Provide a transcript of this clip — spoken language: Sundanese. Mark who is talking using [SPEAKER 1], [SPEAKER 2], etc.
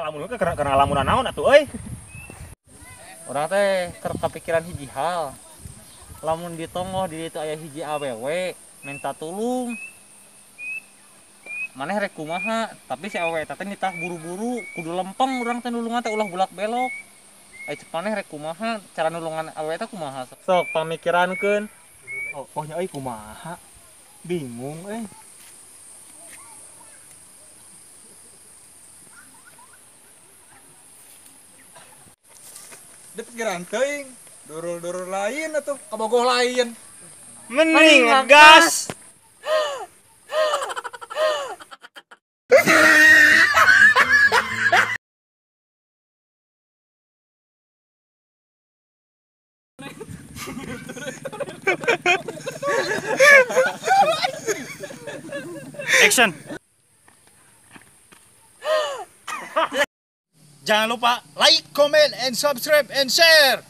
[SPEAKER 1] Ngalamun ke karena ngalamunan naon atuh euy.
[SPEAKER 2] Urang teh keur kapikiran hiji hal. Lamun ditonggoh di ditu aya hiji awewe minta tulung. Maneh rek kumaha, tapi si awewe eta teh nitah buru-buru, kudu lempeng urang teh nulungan teh ulah bulak belok. Ai cek maneh rek kumaha, cara nulungan awewe teh kumaha? Sok pamikirankeun.
[SPEAKER 1] Oh, pokoknya euy kumaha? Bingung euy.
[SPEAKER 3] Dia pikiran teuing, durul-durul lain atuh, kabogoh lain.
[SPEAKER 1] Mending ngegas. Action.
[SPEAKER 4] Jangan lupa like, comment, and subscribe, and share.